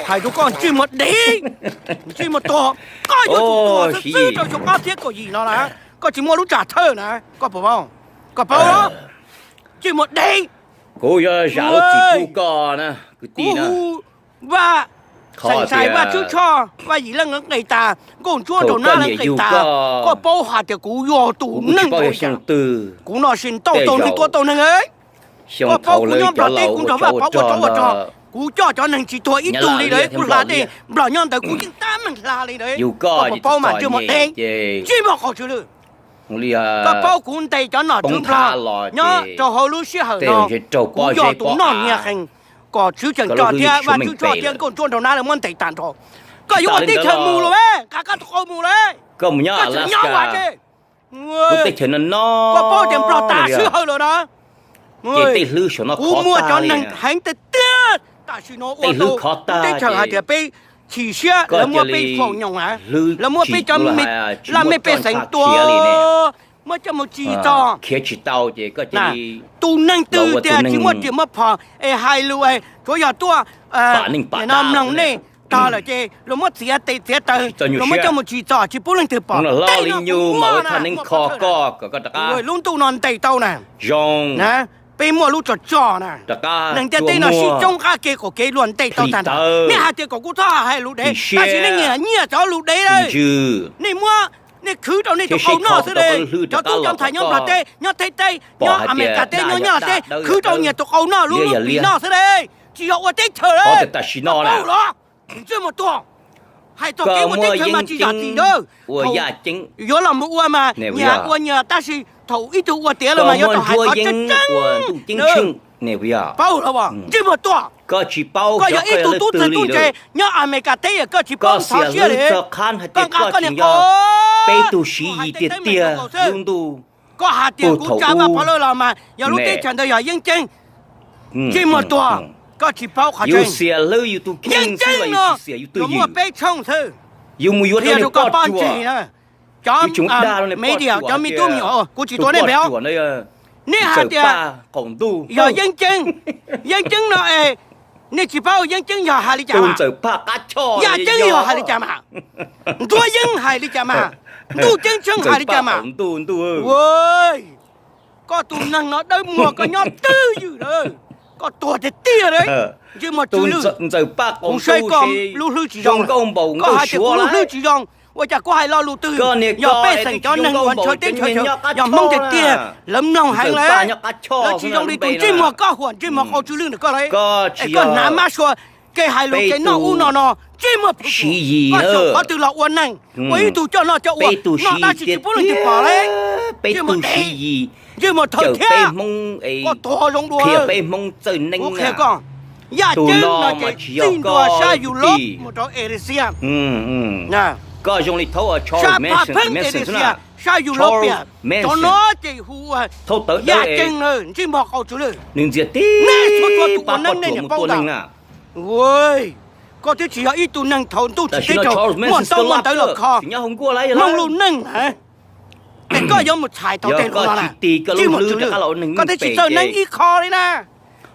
Hais rau koj ntsej muag dev, ntsej muag tuag, koj yuav tsum tuag xwb xwb rau xyoo ob txhiab kaum yim no na. Koj tsis muaj lub tsam thawj na, koj puas paub? Koj paub los? Ntsej muag dev. Kuv yuav zam lub txim pub koj na, kwv tij na. Kuv hu Vaj Xeem Xais, Vaj Tswb Tshoj, Vaj Yim Leej lawv nqis tas, Nkauj Ntsuab nraug nab lawv nqis tas, koj paub hais tias kuv yog tus neeg, kuv no sis ntau tau neeg tua tau neeg. Koj paub kuv nyob Nplog teb kuv nrog Vaj Pov ua tsov ua rog, kuv coj cov neeg tsis tuag ib tug li lawm, kuv hla dej Nplog nyob ntawd kuv yeej tab meeg hla li lawm. Koj puas paub mas ntsej muag dev, ntsej muag qaug tsw lwj? Koj paub kuv ntes cov nom tswv Nplog nyob rau hauv lub sij hawm no, kuv yog tus noj niag qees kom Tswv Xeem Tso thiab Vaj Tswb Tshoj thiab Nkauj Ntsuab nraug nab lawv muab ntes tag nrho. Koj yuav ua teb chaws mus lawm, nqa koj tus qau mus lawm. Koj tseem nyob ua teb chaws no, koj paub tias Nplog tas sij hawm lawm na. Kuv muaj cov neeg heev tiag tiag tam sim no ua tau lub teb chaws hais tias peb chim siab, lawv muab peb faus nyoos, lawv muab peb cov laj mej pej xeem tua, muab coj mus tsim txom. Tus neeg twg tias tsis muaj riam muaj phom es hais lus es tsuav yog tuaj mloog nej tag lawm ces luag muab txiav tes txiav taw, luag muab coj mus tsim txom tsis pub leej twg pom. Tej no kuv muaj na, lub ntuj no ntes tau na. Peb muaj lub tso tso na. Neeg ntiaj teb no sib coob qab kev qaum kev luag ntes tau tag nrho. Nej hais tias kom kuv txhob hais lus dev, tab sis nej nyiam nyiaj cov lus dev lawm. Nej muab, nej khwv rau nej tus qau noj xwb le. Cov tub cov ntxhais nyob Nplog teb, nyob Thaib teb, nyob Amelikas teb, nyob Nyab Laj teb, khwv rau nyias tus qau noj lub lub plis noj xwb le. Tsis yog ua teb chaws lawm. Paub los? Ntsej muag tuag. Hais txog kev ua teb chaws mas tsis zam txim ntawd. Yuav los mus ua mas nyias ua nyias, tab sis thaum ib tug ua tiav lawm mas yuav tau hais qhov tseeb tseeb. Paub los? Ntsej muag tuag. Koj yog ib tug tub txawg tub ntse nyob Amelikas teb, koj tsis paub ntxhov siab li. Koj nqa koj niag qau, peb tug Siv Yis tiag tiag lub ntuj. Koj hais tias kuv tsa Vaj Pov Lawj los mas yog lub teb chaws ntawd yog yeeb ceeb. Ntsej muag tuag, koj tsis paub qhov tseeb. Yeeb ceeb no luag muaj peb tshooj xwb. Qhia rau koj poj ntxwg na, cov me diam, cov me tub me nyuam, kuv tsis tuav nej npe os. Nej hais tias yog yeeb ceeb, yeeb ceeb no es nej tsis paub yeeb ceeb yog hais li cas mas? Yaj ceeb yog hais li cas mas? Ntsuab yeeb hais li cas mas? Ntuj ceeb tsheej hais li cas mas? Koj tus neeg no dawb muag, koj nyob twj ywm lawm, koj tuag tiag tiag li. Ntsej muag tsw lwj. Kuv saib koj lub hlwb tsis zoo, koj hais tias kuv lub hlwb tsis zoo, ua cas kuv hais lo lus twg yog pej xeem cov neeg uas ntshaw teb ntshaw chaw, yog Hmoob tiag tiag lawv mloog heev lawm. Lawv tsis zoo li tus ntsej muag koj huam ntsej muag qau tsw lwj ntawm koj lawm. Es koj hnav mab sua, kev hais lus kev noj ub no no, ntsej muag plhu plhu. Koj xyaum qhov twg los ua neeg, ua ib tug coj noj coj ua, noj tab sis tsis pub leej twg pom li. Ntsej muag dev, ntsej muag thawj thiab, koj tuag zoo dua. Kuv qhia koj, yaj ceeb no ces txij ntua sab Europe mus rau Asia. Sab pab pheej Asia, sab Europe, cov no ces hu ua yaj ceeb na, ntsej muag qau tsw lwj. Nej txhua txhua tus ua neeb nej niam paub ntag. Koj twb tsis yog ib tug neeg thaum ntuj tsim teb chaws muaj ntaub muaj ntawv los kho Hmoob lub neej na. Es koj yuav mus txhais tau tej lus no na, ntsej muag tsw lwj. Koj twb tsis txawj neeb ib qho li na.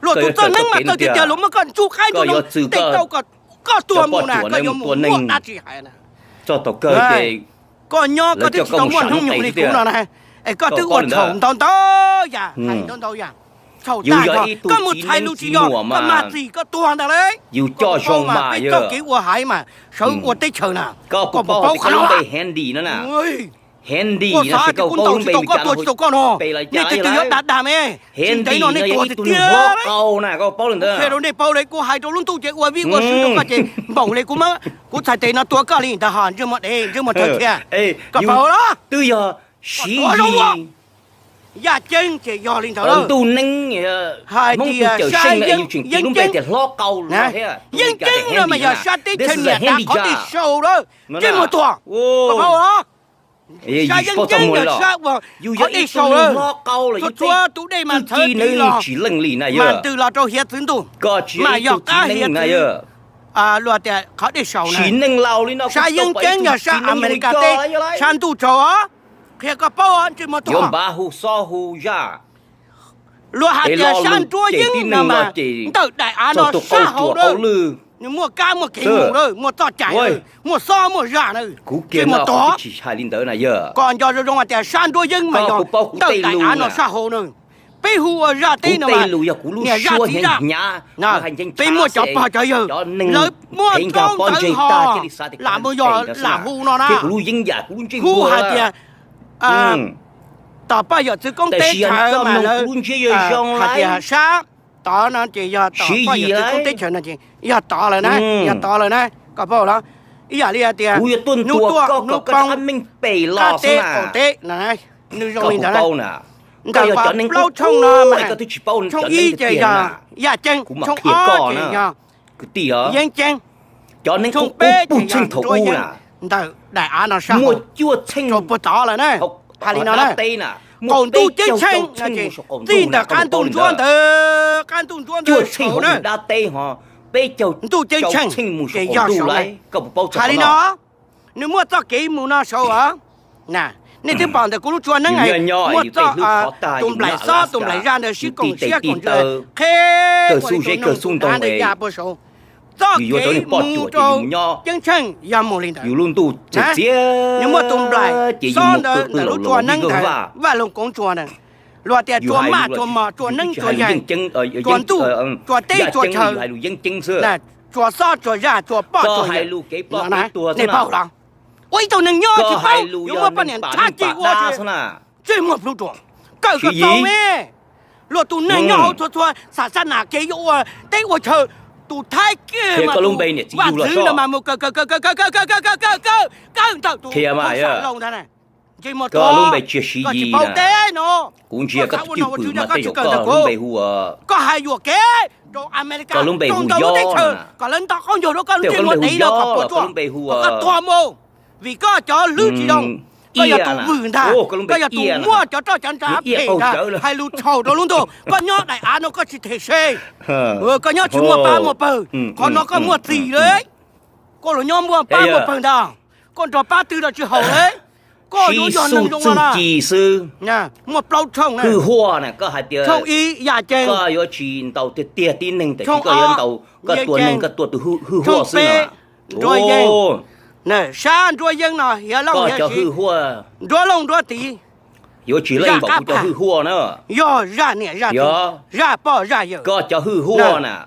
Luag tus txawj neeb mas kawg tiag tiag, luag muab koj ntsuj qaib ntsuj noog ntes tau kom koj tuag mus na, koj yuav mus muaj dab tsi hais na. Koj nyob koj twb tsis tau muaj hnub nyoog li kuv no na, es koj twb ua txhaum ntau ntau yam, hais ntau ntau yam, txhaum tag nrho. Koj mus txhais lus tsis yog, koj mas txim koj tuag ntag lauj. Koj paub mas peb txoj kev ua haiv mas sawv ua teb chaws na, koj puas paub qhov no? Ua xav tias kuv ntaus tsis tau koj, tua tsis tau koj no, nej tej twg yuav dag dag me, tsis ntev no nej tuag tiag tiag. Qhia rau nej paub li, kuv hais rau lub ntuj ces ua vij ua sw rau koj ces npaum li kuv, kuv txhais tes no tua koj li ntag ho, ntsej muag dev, ntsej muag thawj thiab. Koj paub los? Twb yog Siv Yis, yaj ceeb ces yog li ntawd. Ntuj neeb, hais tias sab yeeb ceeb, yeeb ceeb no mas yog sab teb chaws niam dav qhov dej sau lawm, ntsej muag tuag. Koj paub los? Sab yeeb ceeb yog sab ua qhov dej sau lawm, txhua txhua tus dej mas txhawv tiv los, mas ntws los rau hiav txwv ntuj, mas yog qab hiav txwv, luag tias qhov dej sau na. Sab yeeb ceeb yog sab Amelikas teb, sab ntuj tsaus os. Qhia koj paub, ntsej muag tuag. Luag hais tias sab nruab yeeb no mas ntawm daim av no sab hauv na, nws muaj kab muaj kev mus na, muaj txoj cai na, muaj xob muaj zaj na, kuv tsis muaj tod. Koj nco zoo zoo hais tias sab nruab yeeb mas yog ntawm daim av no sab hauv na. Peb hu ua zaj teb no mas niam zaj txiv zaj, peb muaj cov pog cov yawg, lawv muaj ntaub ntawv ho lam mus yog lam hu no na. Hu hais tias tom poj yawm txwv koob teb chaws mas lawv hais tias sab tod no ces yog tom poj yawm txwv koob teb chaws no ces yog tod lawm na, yog tod lawm na, koj paub los? Ib yam li hais tias hnub tuaj hnub poob, qab teb qaum teb no, nws zoo li ntawd. Ntawm plaub tshooj no mas tshooj ib ces yog yaj ceeb, tshooj ob ces yog yeeb ceeb, tshooj peb ces yog nruab yeeb. Ntawm daim av no sab hauv rau puag tod lawm na. Hais li no na, qaum ntuj ceeb tsheej no ces txij ntawm qab ntuj ntsuab ntawd, qab ntuj ntsuab ntawd saud na, ntuj ceeb tsheej ces yog saud na. Hais li no, nws muaj txoj kev mus no saud os. Nej twb pom ntawm kuv lub tsua neeb muaj txoj, tus nplaim xob tus nplaim zaj ntawd sib koom siab koom ntsws qheb ua li tus noog tus dav ntawd ya puag saud. Txoj kev mus rau ceeb tsheej yog mus li ntawd. Nws muaj tus nplaim xob ntawd ntawm lub tsua neeb ntawd, Vaj Loog Koov tsua ntawd, luag tias tsua maj tsua mos tsua neeb tsua yaig, tsua ntuj tsua teb tsua chaw, tsua xob tsua zaj tsua poj tsua yawm. Nej paub los? Ua ib tug neeg nyob tsis paub yuav muab poj niam nrhab ci ua tsis muaj plub ruam. Kawm kom txaus me. Luag tus neeg nyob hauv txhua txhua xav xav nas kev yuav ua teb ua chaw, tus Thaib kiag mas tus vaj ntxwv no mas mus kawm kawm kawm kawm kawm kawm kawm kawm kawm kawm ntawm tus Hmoob Xas Loos ntag. Ntsej muag tuag, koj tsis paub teb no. Koj xav ua no ua tswv no koj tsis kawm ntawm kuv. Koj hais yuam kev rau Amelikas rau ntawm lub teb chaws kom lawv nto qaub ncaug rau koj lub ntsej muag dev no kom puas tsuaj, kom koj tuag mus. Vim koj cov hlwb tsis zoo, koj yog tus vwm ntag, koj yog tus muaj cov roj cov ntsa phem ntag, hais lus txhaum rau lub ntuj. Koj nyob daim av no koj tsis them se, koj nyob tsis muaj pab muaj pawg, qhov no koj muaj txim lawm. Koj los nyob muaj pab muaj pawg ntag, koj nrog pab twg los tsis haum lawm. Koj yuav yog neeg zoo no na. Muaj plaub tshooj, tshooj ib yaj ceeb, tshooj ob yeeb ceeb, tshooj peb nruab yeeb. Sab nruab yeeb no hiav looj hiav siv, nruab looj nruab tiv, zaj qab phaj, yog zaj niam zaj txiv, zaj poj zaj yawm,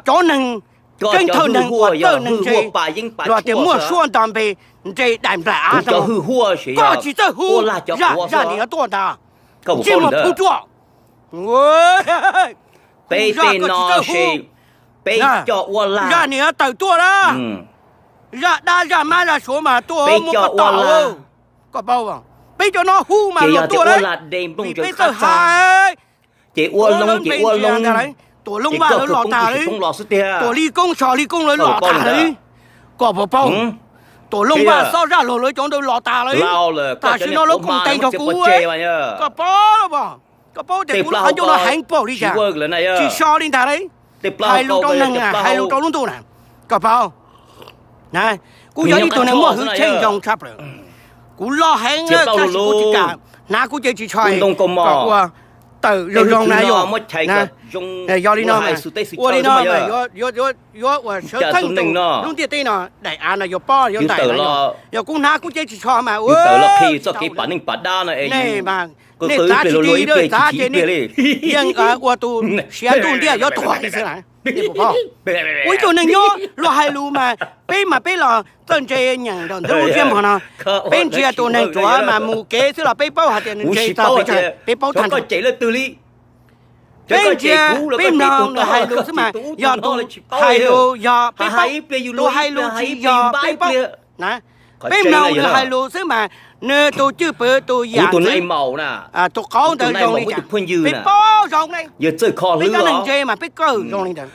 cov neeg, ceeb thawj neeg uas txawj neeg ntse, luag tias muaj suab nto npe nres daim nplaim av zoo. Koj tsis txawj hu, zaj zaj niam yuav tuaj ntag. Ntsej muag plub ruam. Peb tej no, peb coj ua lag, zaj niam yuav tawm tuaj na. Zaj dab zaj mab zaj suav mas tuaj muab koj tom. Koj paub, peb cov no hu mas luag tuaj na. Vim peb txawj hais. Ces ua loo ces ua loo, Tuam Looj Vaj lawv los tas li, Tuam Li Koob Sog Li Koob lawv los tas li. Koj puas paub? Tuam Looj Vaj Xob Zaj Laug lawv cov ntawd los tas li. Tam sim no lawv koom tes nrog kuv. Koj paub, koj paub tias kuv lub qhov ncauj no heev npaum li cas, tsis so li ntag li. Hais lus rau neeg, hais lus rau lub ntuj na. Koj paub, kuv yog ib tug neeg muaj hwj chim zoo tshaj plaws. Kuv loj heev, tab sis kuv tsis kam hnav kuv cev ris tsho kom ua tawm zoo zoo na yom. Yog li no, ua li no mas yuav ua sawv txheej tus lub ntiaj teb no daim av no yuav pob yuav ntais no. Yog kuv hnav kuv cev ris tsho mas ua txoj kev pam neej pam dab no es nej txav tsis txav ces nej yeej ua tus siav ntuj ntiaj yuav tuag li xwb. Ua ib tug neeg nyob luag hais lus mas peb mas peb los txawj ntse nyeem nram ntug lub ntsiab mog no. Peb ntsia tus neeg tsuav mas mus kev xwb los peb paub hais tias nws ntse txog pes tsawg, peb paub tag nrho. Peb ntsia peb mloog nws hais lus xwb mas yog tus hais lus yog peb paub, tus hais lus tsis yog peb paub. Peb mloog nws hais lus xwb mas nws tus cwj pwm tus yam ntxwv, tus qauv ntawd zoo li cas peb paub zoo li. Peb cov neeg ntse mas peb kawm zoo li ntawd.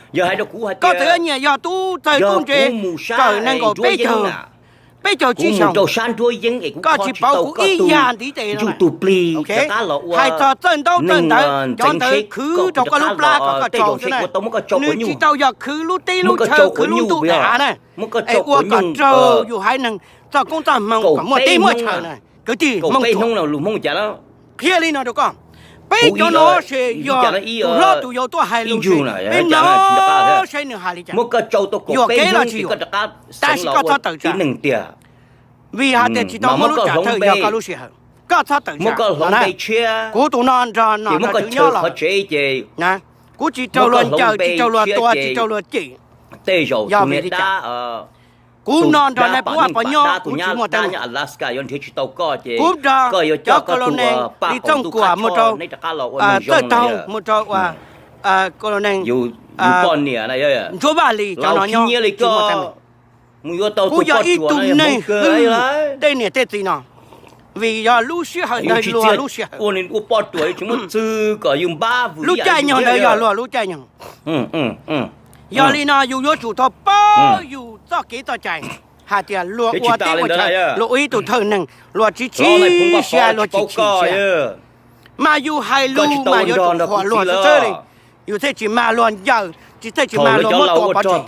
Koj txawm nyiam yog tub txawg tub ntse, kawm nees nkaum peb caug, peb caug tsib xyoos, koj tsis pauv kuv ib yam ntiv tes no. Hais txog txawj ntaub txawj ntawv, cov ntawd khwv rau koj lub plab kom koj tsaus xwb na. Nws tsis tau yog khwv lub teb lub chaw, khwv lub ntuj daim av na. Es ua kom raug yus haiv neeg txoj koob txoj hmoov kom muaj teb muaj chaw na. Kwv tij Hmoob, qhia li no rau koj, Peb cov no ces yog tus hlob tus yau tuaj hais lus ces peb mloog saib nws hais li cas. Yuam kev los tsis yuam, tab sis koj txhob tawm tsam. Vim hais tias tsis tau muaj lub tsam thawj yog koj lub sij hawm, koj txhob tawm tsam. Kuv tus no nrog nom nrog tswv nyob los, kuv tsis raug luag ncaws, tsis raug luag tua, tsis raug luag cem. Yog vim li cas? Kuv no nrog nais phoo Vaj Pov nyob kuv tsis muaj teeb meem. Kuv nrog cov colonel li Txooj Kuam mus rau Txawj Toog, mus rau colonel Ntsuab Vaj Lis cov no nyob tsis muaj teeb meem. Kuv yog ib tug neeg hwm tej niam tej txiv no, vim yog lub sij hawm ntawd luag lub sij hawm, lub caij nyoog ntawd yog luag lub caij nyoog. Yog li no yus yuav tsum tau paub yus txoj kev txoj cai, hais tias luag ua teb ua chaw, luag ua ib tug thawj neeg, luag tsis tsim siab, luag tsis tsim siab, mas yus hais lus mas yuav tsum qhuas luag xwb xwb li. Yus thiaj tsis mag luag ncaws, tsis thiaj tsis mag luag muab tua pov tseg.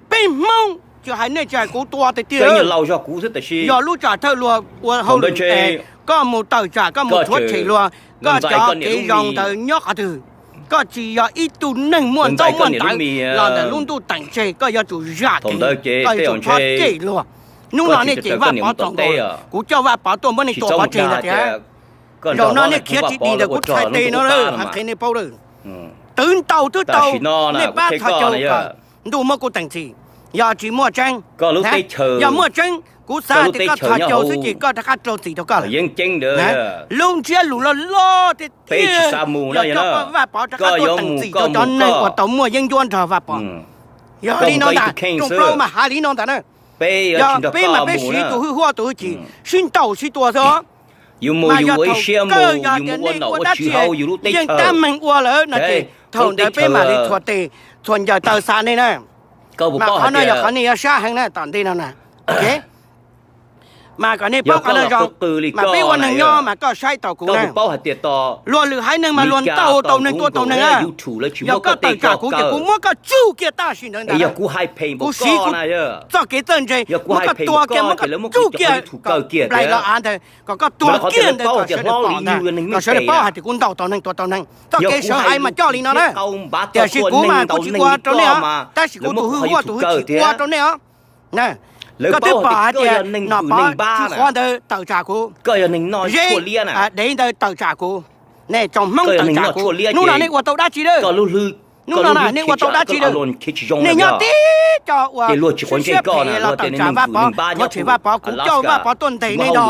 Peb Hmoob tsis hais nej tsis hais kuv tua tiag tiag. Yog lub tsam thawj luag ua hauj lwm es koj mus tawm tsam, koj mus rhuav tshem luag, koj cov kev zoo ntawd nyob qhov twg? Koj tsis yog ib tug neeg muaj ntaub muaj ntawv los ntawm lub ntuj teem tseg, koj yuav tsum zam kev, koj yuav tsum txhob cem luag. Hnub no nej cem Vaj Pov txaus nkaus, kuv coj Vaj Pov tuaj muab nej tua pov tseg ntag tiag. Zaum no nej khiav tsis dim ntawm kuv txhais tes no lawm, hais qhia nej paub lawm. Twv ntaus twb tau, nej pab txhos caug kawm, ntuj muab kuv teem txim. Yog tsis muaj tseeb, yog muaj tseeb kuv xav tias koj txhos caug xwb ces koj rov qab rau txim rau koj lawm. Lub ntsiab lus loj loj tiag tiag, yog coj Vaj Pov rov qab tuaj teem txim rau cov neeg uas tau muaj yeeb ncuab nrog Vaj Pov. Yog li no ntag, rooj plaub mas hais li no ntag na. Yog peb mas peb siv tus hwj huaj tus hwj chim sib ntaus sib tua xwb os. Mas yog thaum kawg yog tias nej ua dab tsi yeej tab meeg ua lawm no ces thaum ntawd peb mam li txhua tes txhua ncaws taw xa nej na. Mas qhov no yog qhov nej yuav sab heev na tom ntej no na. Mas kom nej paub qhov no zoo, mas peb ua neeg nyob mas koj saib taus kuv na. Luag lwm haiv neeg mas luag ntaus tau neeg tua tau neeg. Yog koj tawm tsam kuv ces kuv muab koj tsuj kiag tam sim ntawd ntag. Kuv siv kuv txoj kev txawj ntse muab koj tua kiag, muab koj tsuj kiag nplaim los av ntawd, kom koj tuag kiag ntawd kom sawv daws pom ntag, kom sawv daws paub hais tias kuv ntaus tau neeg tua tau neeg. Txoj kev sawv haiv mas coj li no na. Tiam sis kuv mas kuv tsis ua rau nej os, tab sis kuv tus hwj huaj tus hwj chim ua rau nej os. Koj twb pom hais tias Nom Pov tsis qhuav ntawd tawm tsam kuv, Zeb dev ntawd tawm tsam kuv, nej tsoom Hmoob tawm tsam kuv, hnub no nej ua tau dab tsi lawm? Hnub no na nej ua tau dab tsi lawm? Nej nyob tib co uas siab siab phem los tawm tsam Vaj Pov, rhuav tshem Vaj Pov, kuv coj Vaj Pov tuaj ntes nej ntag.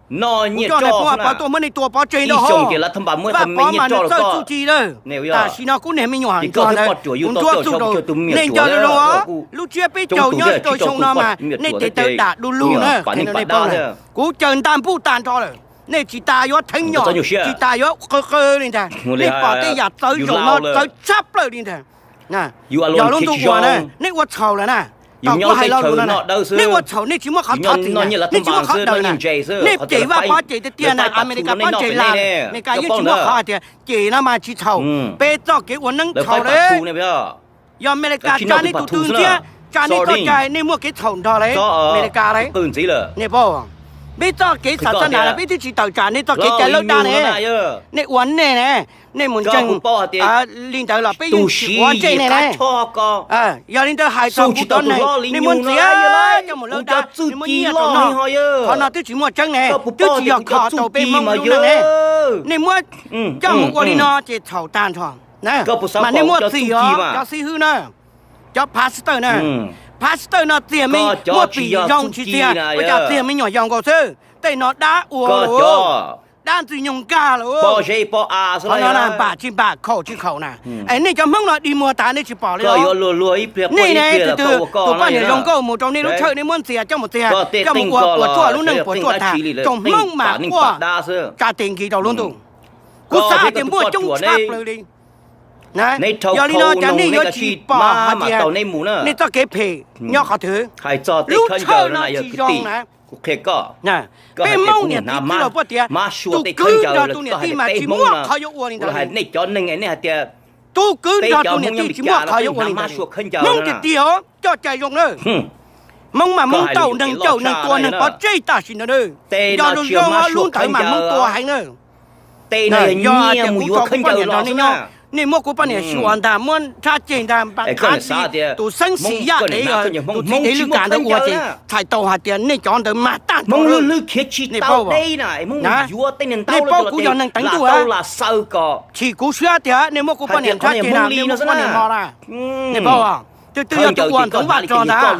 Kuv coj nais phoo Vaj Pov tuaj muab nej tua pov tseg ntag. Vaj Pov mas nws txawj txuj ci lawm. Tam sim no kuv niag me nyuam ntsuag ntawd kuv nruab txuj rau, nej nco zoo zoo os. Lub tsiab peb caug nyob rau xyoo no mas nej tes taw dam du lug na, kuv caws nta npuj tag nrho lawm. Nej tsis tas yuav theeb nyom, tsis tas yuav qw qw li ntag. Nej pom tej yam txawv zaum no txawv tshaj plaws li ntag. Yog lub ntuj uas na nej ua txhaum lawm na, tom kuv hais lo lus no na, nej ua txhaum nej tsis muaj qhov thov txim na, nej tsis muaj qhov daws na. Nej cem Vaj Pov cem tiag tiag na, Amelikas pob ntseg las, Amelikas yeej tsis muaj qhov hais tias cem no mas tsis txhaum. Peb txoj kev ua neeb txhaum lawm. Yog Amelikas tsa nej tus tw ntxiab, tsa nej txoj cai, nej muaj kev txhaum nrog lawm, Amelikas lawm. Nej paub, peb txoj kev xav xav nas los peb twb tsis tawm tsam nej txoj kev cai lawb dab ne. Nej ua nej ne, nej mus ntseeg li ntawd los peb yeej tsis quav ntsej nej ne. Yog li ntawd hais txog kuv cov neeg, nej muab ntxias coj mus lawb dab, nej muab nyiaj rau no, qhov no twb tsis muaj tseeb ne, twb tsis yog kho tau peb Hmoob lub neej ne. Nej muab coj mus ua li no ces txhaum tag nrho. Mas nej muaj txim os cov xib hwb na, cov pastor na, pastor no txiag me, muaj txim zoo tsis txiag ua cas txiag me nyuam yaus nkaus xwb. Tej no dab ua lawm, dab ntxwg nyoog nkag lawm. Qhov no na npam tsis npam khaum tsis khaum na. Es nej cov Hmoob no dig muag tas nej tsis pom li os. Nej ne, tus poj niam zoo nkauj mus rau nej lub tshawj nej muab ntxias coj mus txiag, coj mus ua puas tsuaj lub neej puas tsuaj tag, tsoom Hmoob mas quaj tsa tes nkis rau lub ntuj. Kuv xav hais tias muaj coob tshaj plaws li. Yog li no cas nej yuav tsis pom hais tias nej txoj kev phem nyob qhov twg? Lub tshawj no tsis zoo na. Peb Hmoob niam txiv txwj laug puab tias, tus kwv nrog tus niam tij mas tsis muaj qhov yuav ua li ntawd. Tus kwv nrog tus niam tij tsis muaj qhov yuav ua li ntawd. Hmoob tiag tiag os, coj cai zoo na. Hmoob mas Hmoob taum neeg caum neeg tua neeg pov tseg tam sim ntawd na. Nco zoo zoo lub ntawd mas Hmoob tua heev na. Yog tias kuv tso kuv poj niam nrog nej nyob, nej muab kuv poj niam xyuas ntag, muab nrhab ceg ntag, npam qhav xis, tus xeeb xis yaj dev, tus txiv dev lwj kam ntawd ua ces txhais tau hais tias nej cov ntawd mag tag nrho. Nej paub kuv yog neeg teev ntuj, chim kuv siab tias nej muab kuv poj niam nrhab ceg na, nej muab kuv poj niam nrog na. Nej paub, twb twb yog tus ua ntxoov vaj rog ntag,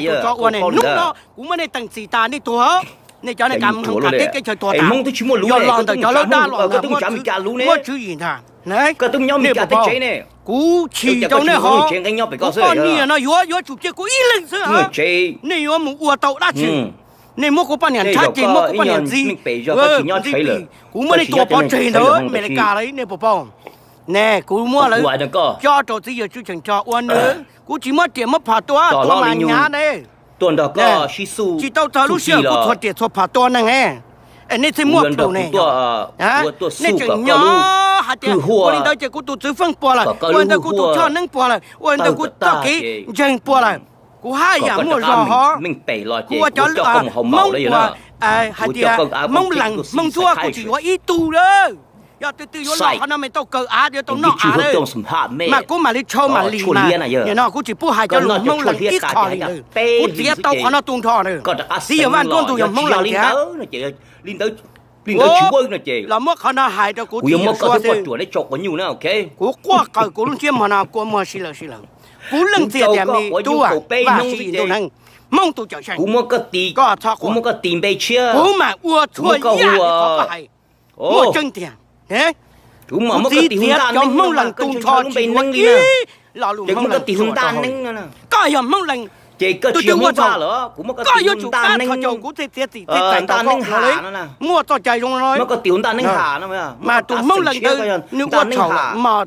yog tus tso ua ne. Hnub no kuv muab nej teem txim tas nej tuag, nej cov neeg kam teb kev chaw tuag tas. Yog los ntawm cov lawb dab los ntag, muab tswv yim ntag. Nej puas paub, kuv chim rau nej hov, kuv poj niam no yuav yuav tsum cia kuv ib leeg xwb, nej yuav mus ua tau dab tsi? Nej muab kuv poj niam nrhab ceg, muab kuv poj niam ntxiv, kuv muab nej tua pov tseg ntawd Amelikas lawm, nej puas paub? Ne kuv muab lawv cob rau txiv yawg Tswv Cheem Tso ua nws, kuv tsis muab riam muab phom tua, tua mas hnyav ne. Tsis tau txog lub sij hawm kuv txhua riam txhua phom tua neeg. Es nej thiaj muaj plhus ne. Nej tseem nyob hais tias ua li ntawd ces kuv tus txwv feej puas lawm, ua li ntawd kuv tus choj neeb puas lawm, ua li ntawd kuv txoj kev ntseeg puas lawm. Kuv haj yam muaj zog hov, kuv ua cov Hmoob uas hais tias Hmoob lees Hmoob ntsuab kuv tsis yuav ib tug lawm. Yog twg twg yuav los qhov no mas tau kaw av, yuav tau noj av lawm, mas kuv mam li tshau mam li mas. Nim no kuv tsis pub hais cov lus Hmoob lees ib qho li lawm, kuv txiav tau qhov no tu nrho lawm. Txiv yawg Vaj Nruab Ntug yog Hmoob lees tiag. Los muab qhov no hais rau kuv txiv yawg suav xwb. Kuv quaj qw kuv lub ntsiab mog no kua muag si lawm si lawm. Kuv leej txiv tias me tub, Vaj Siv Yis Ntuj Neeb, Hmoob tus cawm seej, koj txhob quaj, kuv mam ua txhua yam li qhov koj hais. Muaj tseeb tiag, kuv txiv txiav cov Hmoob lees tu nrho tsis yuav ib lo lus Hmoob lees txhua rau hauv li. Koj yog Hmoob lees, twg twg ua txhaum, koj yuav tsum pab txhos caum kuv thiaj txiav txim thiaj txais tau koj no li. Muaj txoj cai zoo no, mas tus Hmoob lees ntawd nws ua txhaum lawm,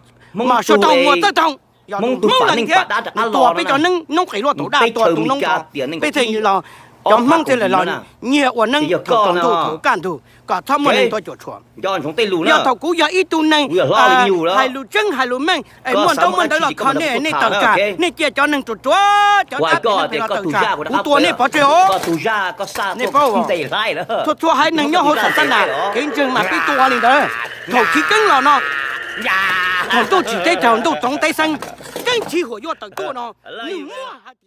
mas sau tau muaj txawj toog. Yog tus Hmoob lees thiab nws tua peb cov neeb noob qes luaj thaum daj tua tus noob nrog peb thiaj li los. Cov Hmoob thiaj li los nyiag ua neeb thaum tsaus ntuj thaum kaj ntug, kom txhob muaj neeg tuaj cuam tshuam. Yog thaum kuv yog ib tug neeg hais lus tseeb hais lus meej es muaj ntaub muaj ntawv los kho nej, nej tawm tsam, nej cia cov neeg ruam ruam cov dab tsi neeg phem los tawm tsam, kuv tua nej pov tseg os. Nej paub, txhua txhua haiv neeg nyob hauv saum sab nras kev ntseeg mas peb tua li ntawd. Thaum chiv keeb los no, thaum ntuj tsim teb raug ntuj txoov teb xeeb, keeb chiv huam yuaj tawm tuaj no, nws muaj hais